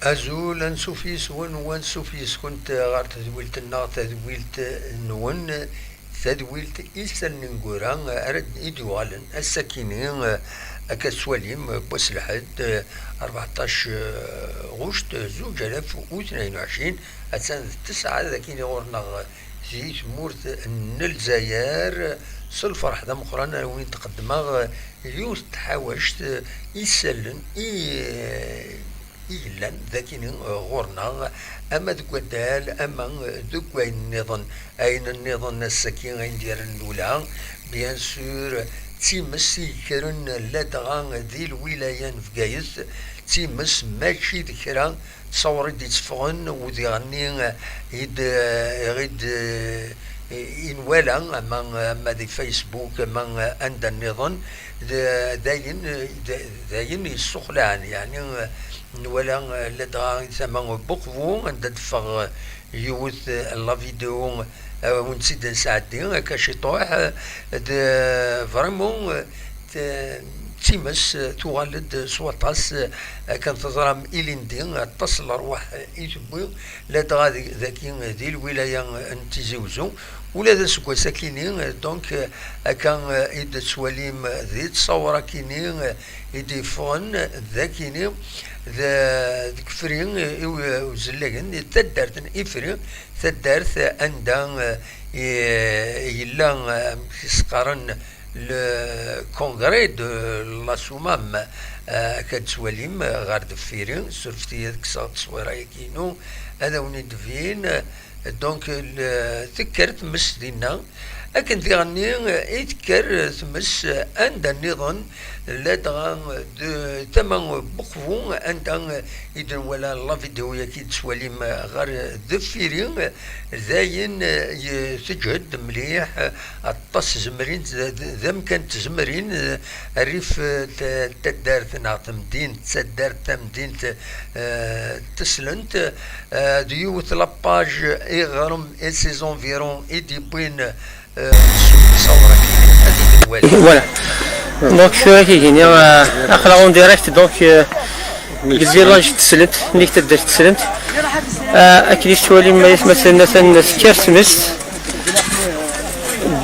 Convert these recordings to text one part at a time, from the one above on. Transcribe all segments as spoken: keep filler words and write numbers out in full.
Azul, ansuf yes-wen, u ansuf yes-kent ɣer tedwilt-nneɣ, tadwilt-nwen, tadwilt Isallen n Gura, ara d-, i d-yuɣalen ass-akini, akka tettwalim, n wass Lḥedd, rbeɛṭac ɣuct zuǧ alaf u tnin u ɛecrin, attan d ttesɛa dagi ɣur-neɣ di tmurt n Lezzayer. S lferḥ d ameqqran ara wen-d-qeddmeɣ yiwet n tḥawact, isallen i i yellan dagini, eh, ɣur-neɣ, ama deg waddal, ama deg wayen nniḍen. Ayen nniḍen ass-agi, ayen d-yerren lula, bien sûr, d times i yekkren ladɣa di lwilaya n Bgayet, d times mačči d kra, ttṣawur i d-itteffɣen, u diɣenni, eh, i d-, eh, i d-, eh, i nwala, ama, ama di Facebook, ama anda nniḍen, d, d ayen, d, d ayen yessuxlaɛen, yeɛni, nwala, eh, ladɣa di tama n Buqbu, anda d-teffeɣ, eh, yiwet, eh, la vidéo, eh, wen-tt-id-nesɛeddi, akka ciṭuḥ, eh, d, vraiment, eh, t-, d times, eh, tuɣal-d s waṭas, eh, akken teẓram ilindi, aṭas n lerwaḥ, eh, i tewwi, ladɣa d-, dagi, eh, di lwilaya, eh, n Tizi Uzzu, ula d aseggas akini, eh, donc, eh, akka, eh, i d-tettwalim, eh, di ttṣawra akini, eh, i d-yeffɣen dagini, d-, deg Ifri, i u-, uzellagen, di taddart n Ifri, taddart anda, eh, i-, yella, eh, amek i s-qqaren, le congrès de la Soumam, eh, akka d-tettwalim, eh, ɣer deffir-i, surfet-iyi ad kkseɣ tteswira-agi-inu, ad awen-d-tbin, eh, Donc, le, tekker tmes dinna, akken diɣenni i tekker tmes anda nniḍen, ladɣa d tama n Buqbu, anda i d-nwala la vidéo-yagi d-tettwalim ɣer deffir-i, dayen, eh, teǧhed mliḥ, aṭas zemrin, d, d, d amkan n tzemrin, eh, rrif, eh, t-, taddart neɣ temdint, taddart tamdint, eh, teslent, eh, d yiwet la page Iɣrem et ses environs i d-yewwin, eh, s-, ṣawra-agi, ad iyi-d-nwali. Voilà. Donc, tura kigini, euh, aql-aɣ en direct, donc, euh, deg village n Teslent, nnig taddart Teslent. Euh, akken i tettwalim, ay atmaten, atan tekker tmest.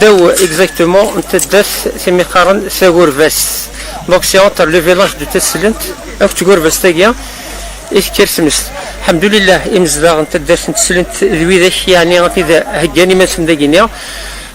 Ddaw exactement n taddart timi qqaren Tagurbast. Donc c'est entre le village de Teslent akked Tgurbast-agi i tekker tmest. Alḥemdulillah, imezdaɣ n taddart n Teslent d widak, yeɛni, tid heggan iman-nsen dagini.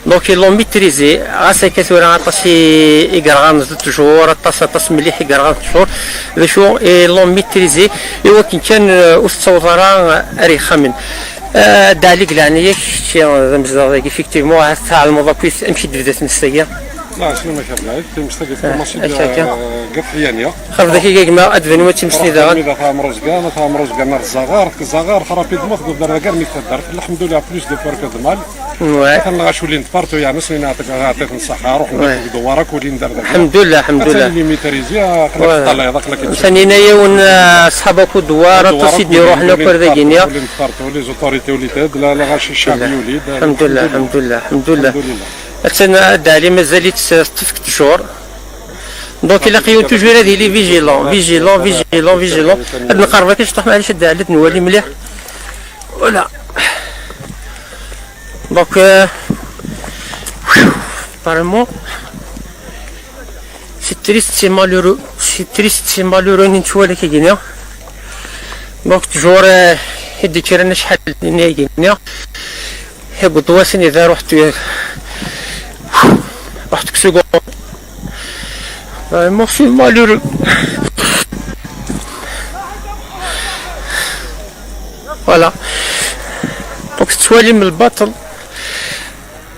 Donc ils l'ont maîtrisé. Ɣas akka tura aṭas i, i yerɣan d ttjur, aṭas, aṭas mliḥ i yerɣan d ttjur. D acu, ils l'ont maîtrisé. I wakken kan, euh, ur tettaweḍ ara ar yexxamen. Ah, Dda Ɛli, deg leɛnaya-k, kečči d amezdaɣ dagi, effectivement, ahat tɛelmeḍ akk amek i d-tebda tmest-agi? Ah, aslama-k a Dda Ɛli, tmest-agi tkumaṣi-d, akka, akka, ah, deg At Ḥyani. Xerb daki a gma, ad d-tbanem ad tmest-nni daɣen. Xerb daki a Ɛmruzgan, At Ɛmruzgan ar Zaɣar, Zaɣar, rapidement, tewweḍ ar dagar mi taddart. Alḥemdulillah, plus de peur que de mal. Ouais. Atan lɣaci ulin-d partout, yeɛni, s-, nɛeṭṭi-ten ṣṣeḥḥa, ruḥen-d, ouais, deg Dewwar akk ulin-d ar dagi. Alḥemdulillah, alḥemdulillah. Atan limitarisé, aql-ak, ouais, teṭṭalayeḍ, aql-ak. Atan yenna-yawen, ah, ṣṣḥab akk Dewwar, aṭas i d-iruḥen akk ar dagini. Ulin-d partout, les autorités ulin-d, la, lɣaci, ccɛeb yuli-d. Alḥemdulillah, alḥemdulillah, alḥemdulillah. Alḥemdulillah. Atan, ah, Dda Ɛli, mazal-itt, ah, teṭṭef deg ttjur. Donc, ilaq-iyi toujours ad yili vigilant, vigilant, vigilant, vigilant. Ad nqerreb akka ciṭuḥ, maɛlic, ad, ad nwali mliḥ. Voilà. Donc, euh, vraiment, c'est triste, c'est malheureux. C'est triste, c'est malheureux, nettwali akagini. Donc, toujours, euh, i d-ikkren acḥal n yagini. Yewweḍ wass-nni da, ruḥ tu-, ruḥ tu-, Vraiment, c'est malheureux. Voilà. Donc, tettwalim lbaṭel.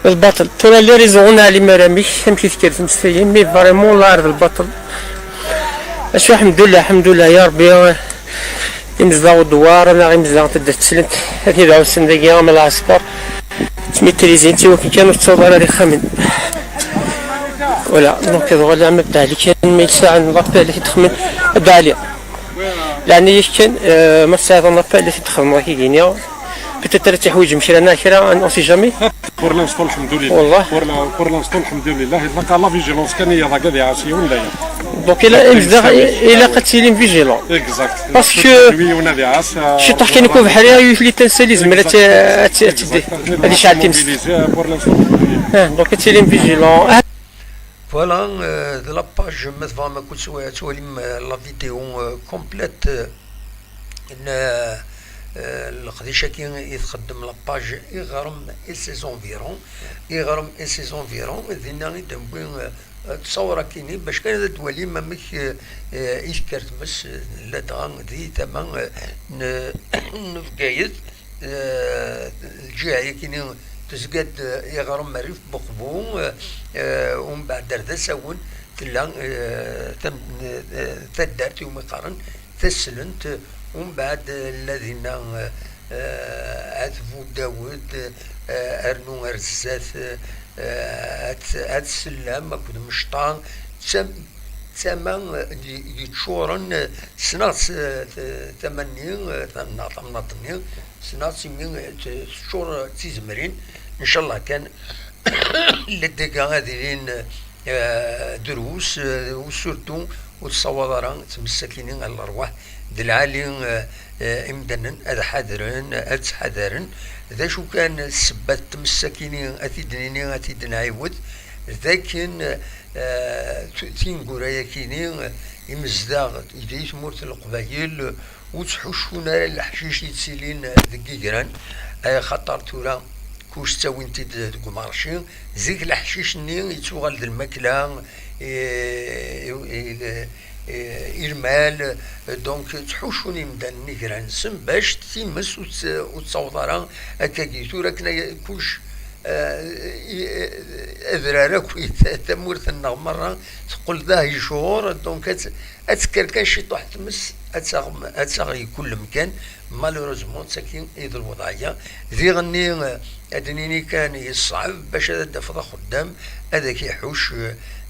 Lbaṭel. Tura les réseaux, ur neɛlim ara amek, amek i tekker tmest-agi, mais vraiment, la ard lbaṭel. Acu, alḥemdulillah, alḥemdulillah, ya Rebbi. Imezdaɣ n Dewwar, neɣ imezdaɣ n taddart Teslent, ad t-id-ɛussen dagi, ama lɛesker. Ttmitrizin-tt i wakken kan ur tettaweḍ ara ar yexxamen. Voilà, donc, ad uɣaleɣ ma Dda Ɛli kan, ma yesɛan l'appel i t-id-xedmen. A Dda Ɛli. Leɛnaya-k kan, euh, ma tesɛiḍ un appel i t-id-xedmeḍ akagini. Peut-être ad teḥwiǧem kra neɣ kra, on sait jamais. Pour l'instant, alḥemdulillah. Wallah. Pour la-, pour l'instant, alḥemdulillah. Ilaq la vigilance kan, i yiḍ-agi ad iɛass yiwen dayen. Donc, il a, il a, il a قد تيلي vigilant. Exact. Parce que lui, on avait as, euh, شي طاح كاين كو بحري يوث لي تنسالي زعما لا ت-، ت-، ت-، هذه شي عاد تمس. Pour l'instant. Donc, تيلي vigilant. Voilà, euh, de la page, ما تفهم كل شوية تولي، euh, la vidéo, euh, complète, euh, n-, euh, leqdic-agi i txeddem la page Iɣrem et ses environs. Iɣrem et ses environs, dinna i d-newwi, euh, تصور كيني باش كان توالي ما مك، آه، إذكر تمس، آه، لا دغا ذي ثما، آه، ن-، نفقايد، آه، الجهة كيني تزقد، آه، يغرم مريف بقبو، آه، آه، ومن بعد دار ذا ساون تلا، آه، تم-، آه، تدارت يوم يقارن تسلنت، ومن بعد الذين، آه، آه، عتبو داود، آه، أرنو أرزات، آه، هاد، هاد السلام أكد مشطان، تم-، تما ي-، يتشورن، سنات، آه، تمني، آه، تمناط، تمناطني، سنات سمي ت-، تشور تيزمرين، إن شاء الله كان لديكا هذه، آه، دروس، آه، وسورتو وتصور راه تمسكيني على الأرواح. د العالي، آه، آه، إمدنن أد حذرن، أد حذرن. ذا شو كان السبة تمسكيني أتيدنيني أتيدنعيود. ذاكن، آه، ت-، تينقورا ياكيني، آه، إمزداغ إدي تمورت القبايل، وتحشون على الحشيش يتسيلين ذك يقران. آه، خطر تورا كوش تاوين تيد ذك مارشي. زيك الحشيش ني يتوغل ذ الماكلة، إيه، إيه، إيه، إيه، المال. دونك تحوشون يمدان نيكران سن باش تيمس وت-، وتصوض راه هكا كيتو راكنا كوش، آه، إيه، أذرار أكو تمورت النغمرة تقول ذا يشور. دونك أت-، أتكر كان شي طوح تمس، أتغم-، أتغي كل مكان. مالوريزمون تاكي إيد الوضعية. ذي غني، آه، أدنيني كان يصعب باش هذا دفض خدام، هذا كيحوش،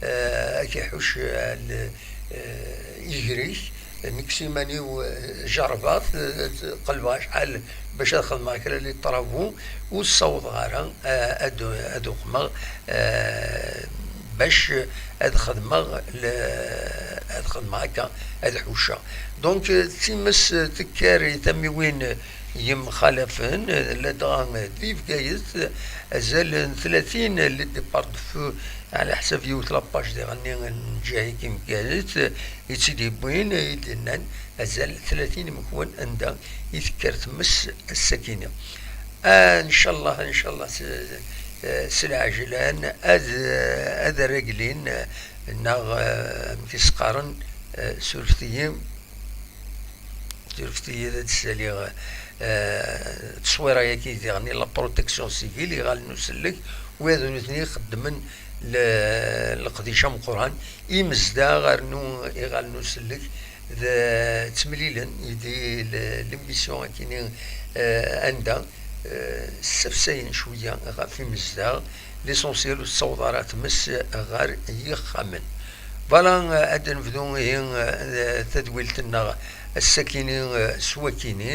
آه، كيحوش، آه، ال-، آه، يجريك. نكسي ماني و-، جربات، آه، قلبها شحال باش أخذ معك لي طرافو، والصوت غارة، آه، أدو-، أدوخمغ، آه، باش أد خدمغ ل-، أد خدمغ هكا، أد حوشة. دونك، تيمس تكاري تميوين يمخالفن، لدغا دي بقايت، أزال ثلاثين لي ديبار دو فو، على حسب يوت لاباج دي غني نجاهي كيم قالت، يتسيدي بوين، يدنان، أزال ثلاثين مكون عندها يذكر تمس السكينة. آه، إن شاء الله، إن شاء الله س-، آه، سلعجلان، أذ-، أذ الرجلين، آه، ناغ، آه، أمك يسقارن، آه، سورفتيين. Surfet-iyi ad d-ssaliɣ, eh, tteswira-yagi diɣen i la protection civile, iɣallen n usellek, wid nutni ixeddmen le-, leqdic ameqqran, imezdaɣ rnu iɣallen n usellek, d, ttemlilen di le-, l'émission akini, eh, anda, eh, ssefsayen cwiya ɣef imezdaɣ, l'essentiel ur tessaweḍ ara tmes ɣer yixxamen. Voilà, ad nebdu ihi, eh, tadwilt-nneɣ ass-akini, eh, s wakini.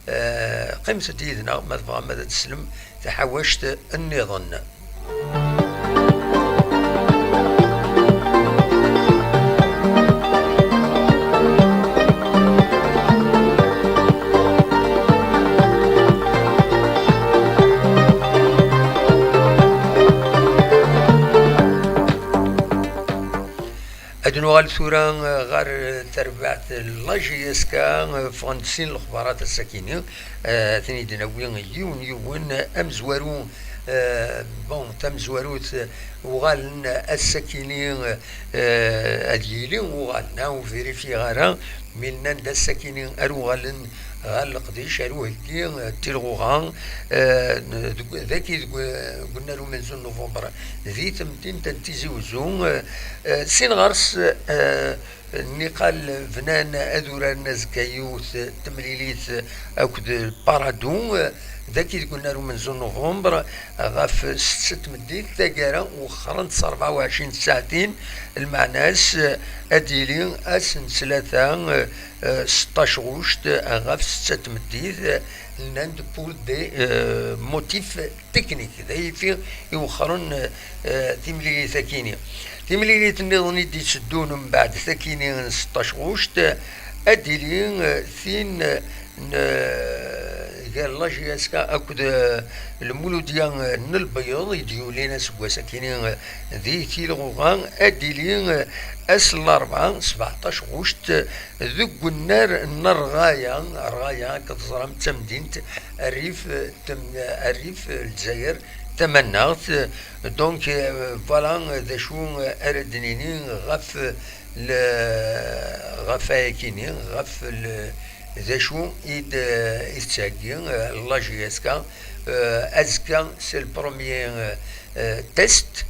Eh, qqimet-d yid-neɣ ma tebɣam ad teslem taḥawact nniḍen. Ad nuɣal tura ɣer terbaɛt n la J S K, ffɣen-d sin lexbarat ass-akini, eh, ad ten-id-nawi yiwen yiwen. Amezwaru, eh, bon, tamezwarut, uɣalen ass-akini, eh, ad yili uɣalen, ah, ur vérifier ara, mi nnan-d ass-akini ar uɣalen ɣer leqdic, ar uheggi, eh, tilɣuɣa, eh, deg, dagi deg, deg unnar umenzu n November, di temdint n Tizi Uzzu, eh, eh, sin ɣer-s, eh, nniqal bnan ad uraren azekka yiwet temlilit akked Parado, eh, dagi deg unnar umenzu n November, ɣef setta tmeddit, taggara wexxren-tt s rebɛa u ɛecrin tsaɛtin, lmeɛna-s, eh, ad d-yili ass n ttlata, eh, eh, seṭṭac ɣuct, eh, ɣef setta tmeddit, eh, nnan-d pour des, eh, motifs techniques. D ayifi iwexxren, eh, eh, timlilit-akini. Timlilit nniḍen i d-itteddun mbeɛd takini n seṭṭac ɣuct, ad d-tili, eh, tin, eh, n, eh, gar la J S K akked, eh, Lmuludya, eh, n Lbeyyeḍ i d-yulin aseggas akini, eh, di Tilɣuɣa, ad d-tili, eh, ass n larebɛa, sbeɛṭac ɣuct, eh, deg unnar n Rɣaya. Rɣaya, akka teẓram, d tamdint rrif, eh, tem-, rrif, eh, Lezzayer tamaneɣt. Donc, euh, voilà, euh, d acu, euh, ara d-nini ɣef, euh, le, ɣef ayakini, ɣef le, d acu i d, euh, i tettheggi, euh, la J S K, euh, azekka, c'est le premier, euh, euh, test.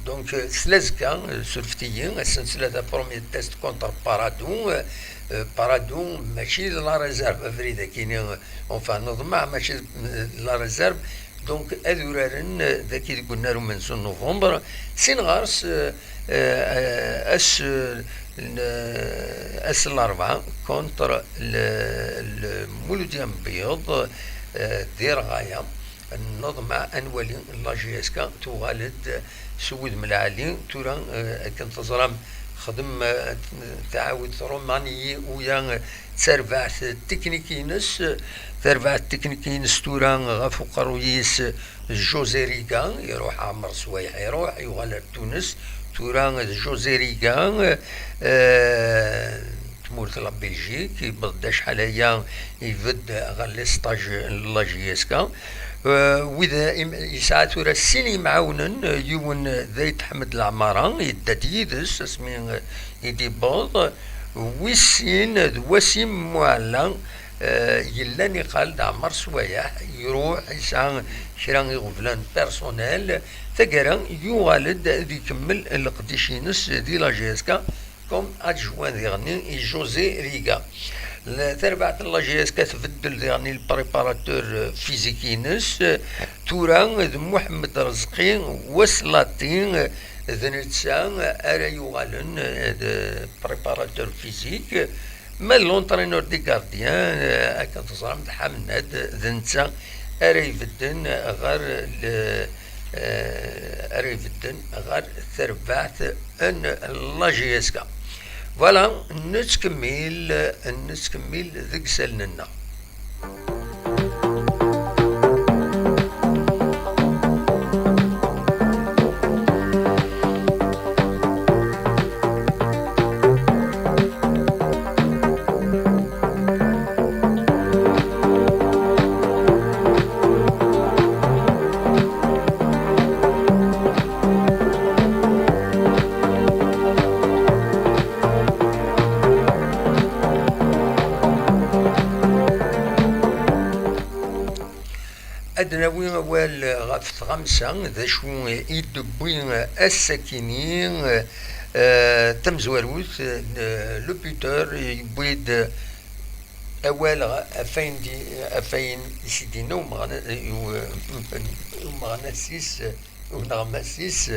Donc, euh, s l'azekka, euh, surfet-iyi, ass n ttlata, premier test contre Paradou, euh, euh, Paradou, mačči d la réserve, abrid akini, euh, enfin, neḍmeɛ, mačči d, euh, la réserve, Donc, ad uraren, eh, dagi deg unnar umenzu n November. Sin ɣer-s, eh, eh, ass, eh, n, eh, ass n larebɛa contre le, le Muludya n Beyyeḍ, eh, di Rɣaya. Neḍmeɛ ad nwali la J S K tuɣal-d s wudem lɛali. Tura, eh, akken teẓram, xdem, eh, tɛawed Rumani uya, eh, d tarbaɛt teknik-ines, tarbaɛt teknik-ines tura ɣef uqerruy-is José Riga, iruḥ Ɛmer Swayeḥ, iruḥ, yuɣal ar Tunes, tura d José Riga, eh, tmurt la Belgique, yewweḍ-d acḥal aya, ibedd ɣer les stages n la J S K. Eh, wid im-, yesɛa tura sin imɛawnen, yiwen d Ayt Ḥmed Leɛmara, yedda-d yid-s asmi, eh, i d-yewweḍ, wis sin d Wasim Muɛella, eh, yellan iqal d Ɛmer Swayeḥ, iruḥ, yesɛa kra iɣeblan personnel, taggara yuɣal-d ad ikemmel leqdic-ines di la J S K, comme adjoint diɣenni i José Riga. Le, tarbaɛt n la J S K tbeddel diɣenni le préparateur, euh, physique-ines, euh, tura d Muḥemmed Rezqi Waslati, euh, d netta ara yuɣalen, euh, d préparateur physique, ma d l'entraîneur des gardiens, euh, akken teẓram d Ḥamnad, d netta ara ibedden ɣer le, euh, ara ibedden ɣer terbaɛt n la J S K. Voilà, nettkemmil, nettkemmil deg isallen-nneɣ. Ad nawi awal ɣef tɣamsa, d acu i d-tewwi ass-akini, eh, tamezwarut, eh, le buteur yewwi-d awal ɣ-, ɣef wayen di, ɣef wayen i s-d-yenna umeɣna-, u-, umeɣnas-is, uneɣmas-is,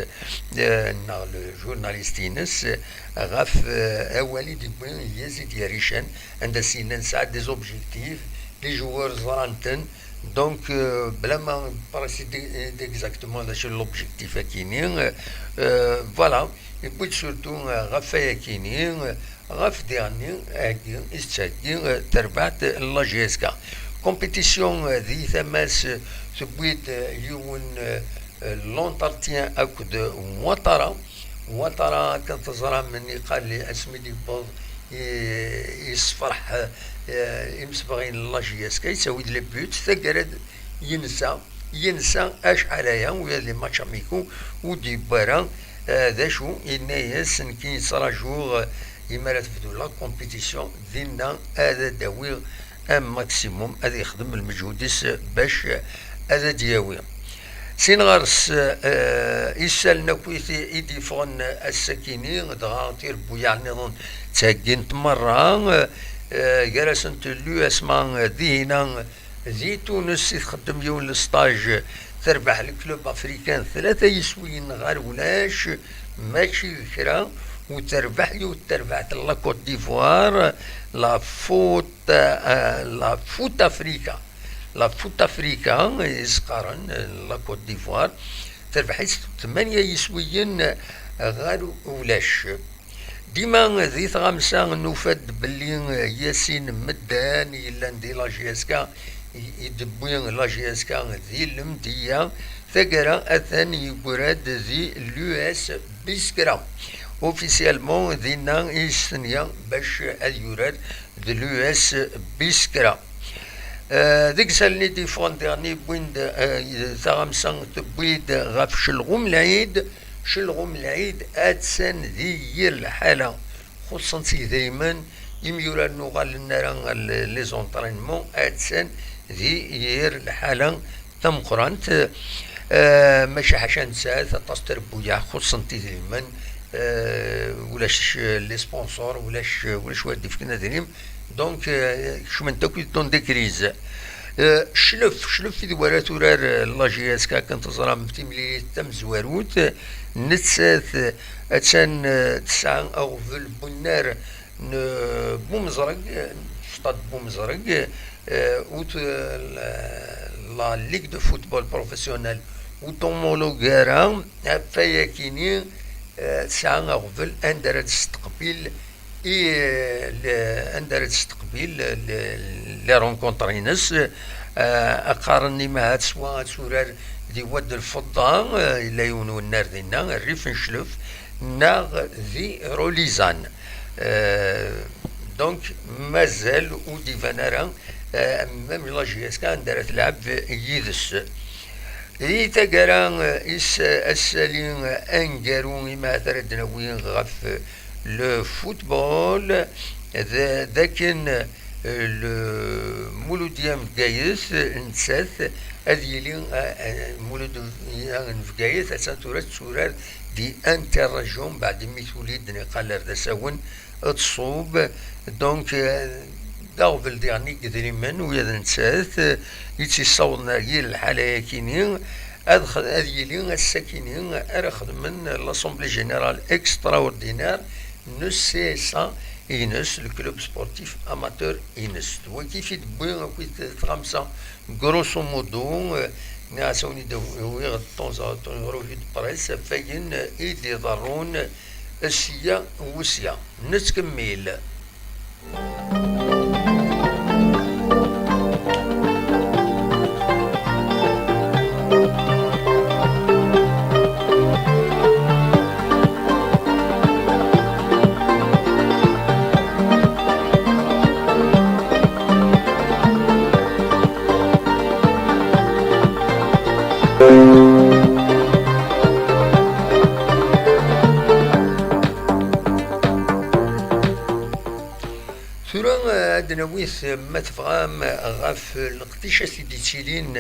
eh, neɣ le journaliste-ines, ɣef, eh, awal i d-yewwi Yazid Yarican, anda s-yenna nesɛa des objectifs, les joueurs ẓran-ten, donc, eh, blama préciser exactement d acu l'objectif akini, eh, voilà, yewwi-d surtout, eh, ɣef wayakini, eh, ɣef diɣenni aheggi i tettheggi, eh, terbaɛt n la J S K. Compétition, eh, di tama-s, eh, tewwi-d, eh, yiwen, eh, eh, l'entretien akked Ouattara. Ouattara, akken teẓram, niqal asmi d-yewweḍ, i-, yessefreḥ, eh, imsebɣen n la J S K, yettawi-d les buts, taggara yensa, yensa acḥal aya, ula d les matchs amicaux ur d-yewwi ara, eh, d acu, yenna-yas, nekk yettrajuɣ, eh, imi ara tebdu la compétition, dinna ad d-awiɣ un maximum, ad yexdem lmeǧhud-is bac ad d-yawi. Sin ɣer-s, eh, isallen akkit i d-yeffɣen ass-akini, dɣa tirebbuyaɛ nniḍen ttheggint merra, eh, gar-asent l'U S M A, eh, dihina di Tunes i txeddem yiwen lestage, terbeḥ le club africain tlata yiswiyen ɣer ulac, mačči d kra, u terbeḥ yiwet terbaɛt n la Côte d'Ivoire, la Foot, eh, la Foot Africa. La Foot Africa, i s-qqaren, eh, la Côte d'Ivoire, terbeḥ-itt tmanya yiswiyen, eh, ɣer ulac. Dima di tɣamsa nufa-d belli Yasin Meddan yellan di la J S K, i d-tewwi la J S K di lemdeyya, taggara atan yeggra-d di l'U S Biskra. Officiellement dinna i yestenya bac ad yurar d l'U S Biskra. Eh, deg isallen i d-yeffɣen diɣen wwin-d, eh, taɣamsa tewwi-d ɣef Celɣum Lɛid. Celɣum Lɛid attan di yir lḥala, xuṣṣen-tt yidrimen, imyura ur uɣalen ara les entraînements, attan di yir lḥala tameqqrant. Eh, maca ḥaca nettat, aṭas n trebbuyaɛ xuṣṣent idrimen, eh, ulac les sponsors, ulac, ulac wara d-ifken adrim, donc, eh, kecment akk dans des crises. Eh, Cclef, Cclef i d wara turar, eh, la J S K, akken teẓram, timlilit tamezwarut, nettat, eh, attan, eh, tesɛa aɣbel n unnar n Bumezreg, stade Bumezreg, eh, ut, eh, la, la Ligue de football professionnel ur tumulug ara, ɣef wayakini, eh, tesɛa aɣbel anda ara d-testeqbil i, eh, le-, anda ara d-testeqbil le-, les rencontres-ines, eh, qqaren imahat swa ad turar di Wad Lfeḍḍa, eh, yella yiwen unnar dinna, Rrif n Cclef, neɣ di Rulizan. Euh, donc, mazal ur d-iban ara, euh, même la J S K anda ara telɛeb yid-s. Di taggara, euh, is-, ass-agi aneggaru, imahat ara d-nawi ɣef, euh, le football, d, d akken, euh, le Mulud n Bgayet, euh, nettat ad yili, euh, euh, Mulud n Bgayet, attan tura tetturar di Interrégion, mbeɛd imi tuli-d niqal ar d asawen, tṣub. Donc, euh, d aɣbel diɣen i yedrimen, ula d nettat, euh, i tt-yessawḍen ar yir lḥala-yakini, ad x-, ad yili ass-akini ara xedmen l'Assemblée Générale Extraordinaire n C S A ines, le Club Sportif Amateur ines. D wagi i d-tewwi akk tɣamsa, grosso modo, euh, nniɣ-as ad wen-id-awiɣ de temps en temps une revue de presse, ɣef wayen, euh, i d-iḍerrun sya u sya. Nettkemmil. Tura, eh, ad d-nawi, ma tebɣam, ɣef leqdicat i d-yettilin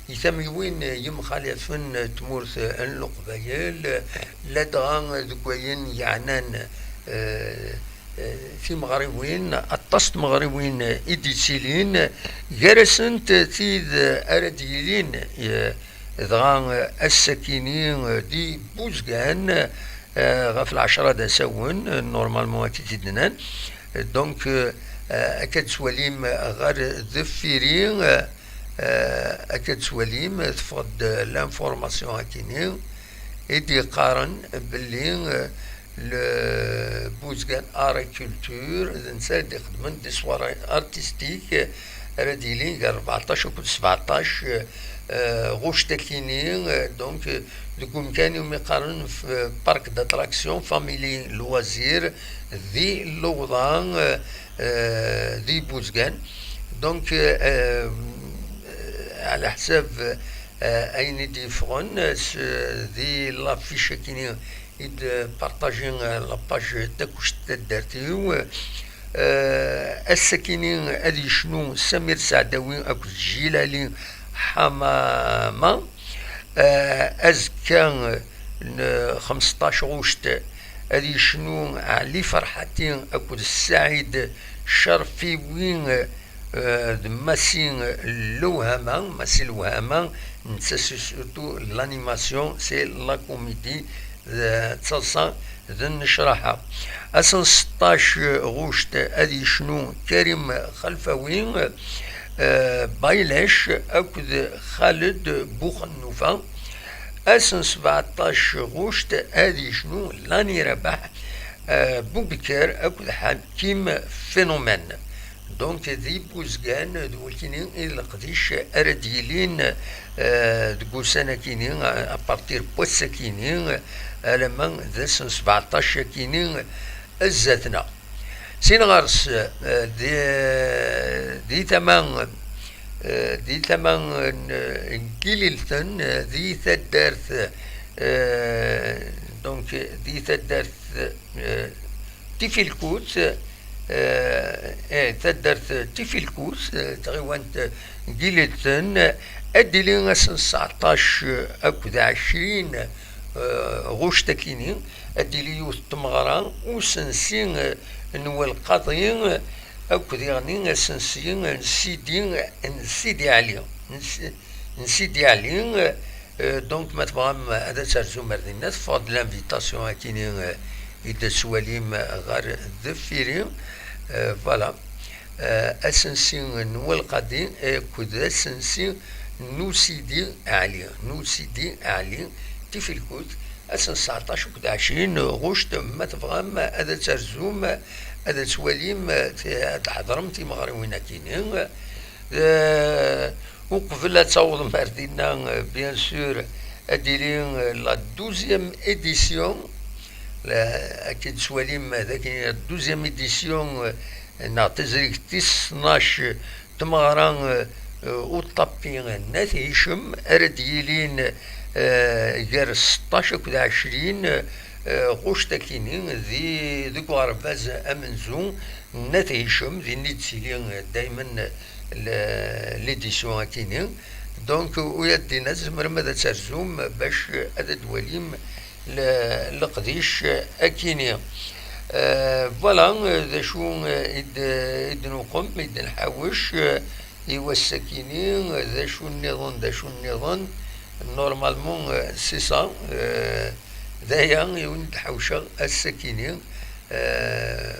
i tamiwin yemxalafen n tmurt n Leqbayel, ladɣa deg wayen yeɛnan, eh, eh, timeɣriwin, aṭas n tmeɣriwin i d-yettilin, gar-asent tid ara d-yilin, eh, dɣa, eh, ass-akini, eh, di Buzgan, eh, ɣef lɛecṛa d asawen, eh, normalement ad t-id-nnan. Donc, eh, akka d-twalim ɣer deffir-i, eh, eh, akka d-twalim, teffeɣ-d l'information akini, i d-yeqqaren belli, eh, le Buzgan Art et Culture, d netta i d-ixedmen des soirées artistiques, eh, ara d-yilin gar rbeɛṭac akked sbeɛṭac, eh, ɣuct akini, eh, donc, eh, deg umkan iwumi qqaren f-, parc d'attraction, family loisir, di Lewḍa, eh, eh, di Buzgan. Donc, eh, eh, ɛla ḥsab, eh, ayen i d-yeffɣen, eh, s-, di l'affiche akini i d-partaji, eh, la page Takuct Taddart-iw. Eh, ass-akini ad yecnu Samir Saɛdawi akked Jilali Ḥamama. Eh, azekka n xmesṭac ɣuct ad yecnu Ɛli Ferḥati akked Saɛid Cerfiwi, eh, d Massi Lewhama, Massi Lewhama, netta c'est surtout l'animation, c'est la comédie, d taḍsa d nnecraḥa. Ass n seṭṭac ɣuct ad yecnu Karim Xelfawi, eh, Baylac akked Xaled Buxennufa. Ass n sbeɛṭac ɣuct ad yecnu Lani Rabaḥ, eh, Boubacar akked Hakim Phénomène. Donc, di Buzgan, d wulkini i d leqdic ara d-yilin, eh, deg ussan-akini, à partir n wass-akini, alamma d ass n sbeɛṭac akini zdat-neɣ. Sin ɣer-s, eh, di, di tama, eh, di tama n, n Gililten, eh, di taddart, eh, donc, di taddart, eh, Tifilkut, eh, eh, taddart Tifilkut, eh, tɣiwant n Gililten, ad d-tili ass n sbeɛṭac akked ɛecrin, eh, ɣuct akini, ad d-tili yiwet n tmeɣra usensi, eh, n welqaḍi, eh, akked iɣni asensi n Sidi, n Sidi Ɛli, n Si-, n Sidi Ɛli, eh, donc ma tebɣam ad terzum ar dinna, teffeɣ-d l'invitation akini, eh, i d-tettwalim ɣer deffir-i, eh, voilà. Eh, asensi n welqaḍi akked asensi n Usidi Ɛli, n Usidi Ɛli, Tifilkut, ass n sbeɛṭac akked ɛecrin ɣuct, ma tebɣam ad terzum, ad tettwalim, ad tḥeḍrem timeɣriwin akini. Eh, uqbel ad tawḍem ar dinna, eh, bien sûr, ad d-tili, eh, la douzième édition, la, akken tettwalim, d akken la douzième édition, eh, neɣ tazrigt tis tnac, tmeɣra, eh, eh, uṭapi n At Hicem, ara d-yilin, eh, gar seṭṭac akked ɛecrin, eh, ɣuct akini, di, deg uɣerbaz amenzu n At Hicem, din i d-tettili, eh, daymen, eh, l-, l'édition akini. Donc, ula d dinna tzemrem ad terzum bac ad d-twalim le-, leqdic akini. Euh, voilà, euh, d acu, euh, i d-, i d-nuqem, i d-nḥawec, euh, i wass-akini, euh, d acu nniḍen, d acu nniḍen. Normalement, euh, c'est ça, euh, d aya i wen-d-ḥawceɣ ass-akini. Euh,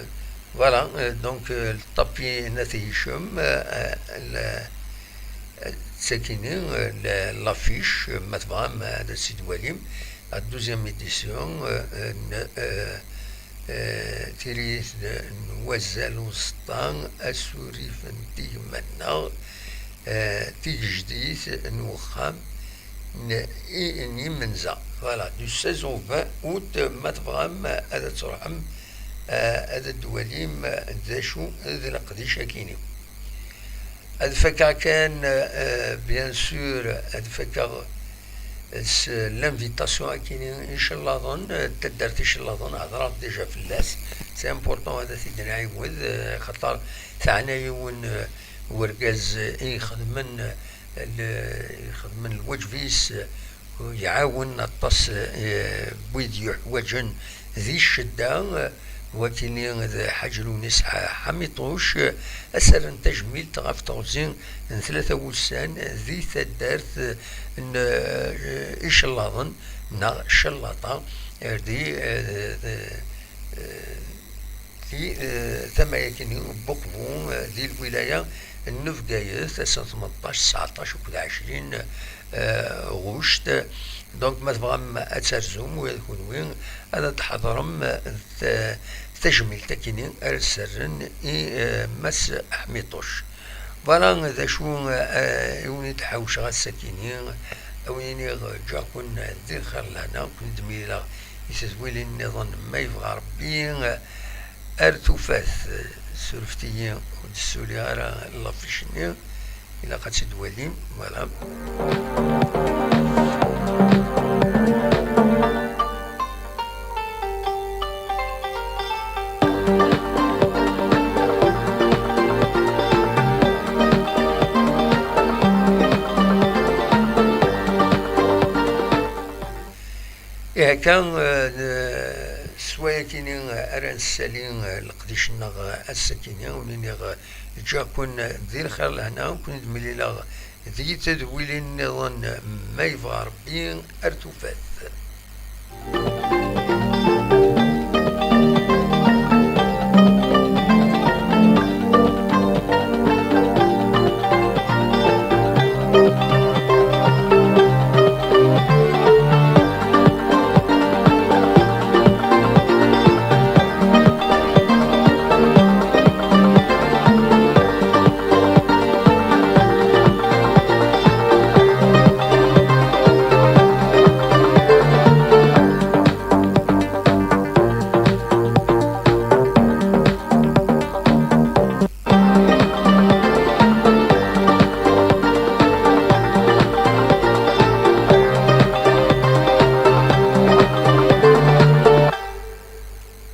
voilà, euh, donc, euh, le tapis n At Hicem, euh, euh, le, d takini, euh, la-, l'affiche, euh, ma tebɣam, euh, ad tt-id-twalim, la douzième édition, euh, euh, n, euh, euh, tiririt n, n wazal uẓeṭṭa, asurif n tigma-nneɣ, euh, tigejdit n uxxam n, i, n imenza. Voilà, du seize au vingt août, ma tebɣam, euh, ad truḥem, euh, ad d-twalim, euh, d acu d leqdic akini. Ad fakeɣ kan, euh, bien sûr, ad fakeɣ s l'invitation akini icellaḍen, euh, taddart icellaḍen, hedreɣ déjà fell-as. C'est important ad t-id-nɛiwed, euh, xaṭer teɛna yiwen, euh, wergaz, euh, i ixedmen, euh, le-, ixedmen lwaǧeb-is, euh, iɛawen aṭas, eh, n wid yuḥwaǧen di ccedda, eh, wakini d Ḥaǧ Lewnis Ḥa-, Ḥamiṭuc, eh, ad s-rren tajmilt ɣef teɣzi n tlata wussan di taddart, eh, n, eh, Icellaḍen neɣ Cellaṭa, eh, di, eh, eh, eh, di, eh, tama-yakini n Buqbu, eh, di lwilaya n Bgayet, ass n tmeṭṭac, tseɛṭac akked ɛecrin, eh, ɣuct. Donc, ma tebɣam ad terzum, ula d kunwi, ad d-tḥeḍrem, eh, t-, tajmilt-akini ara s-rren i, eh, Mass Ḥmiṭuc. Voilà d acu, eh, i wen-id-ḥawceɣ ass-akini, a wen-iniɣ ǧǧiɣ-ken di lxir lehna, ken-id-mlileɣ i tedwilin nniḍen ma yebɣa Rebbi. Ar tufat, surfet-iyi ur d-ssuliɣ ara l'affiche-nni, ilaq ad tt-id-twalim, voilà. Ihi akka, eh, n-, s wayakini ara nessali, eh, leqdic-nneɣ, eh, ass-akini, ur niniɣ, eh, ǧǧiɣ-ken di lxir lehna, ur ken-id-mlileɣ di tedwilin nniḍen, ma yebɣa Rebbi, ar tufat.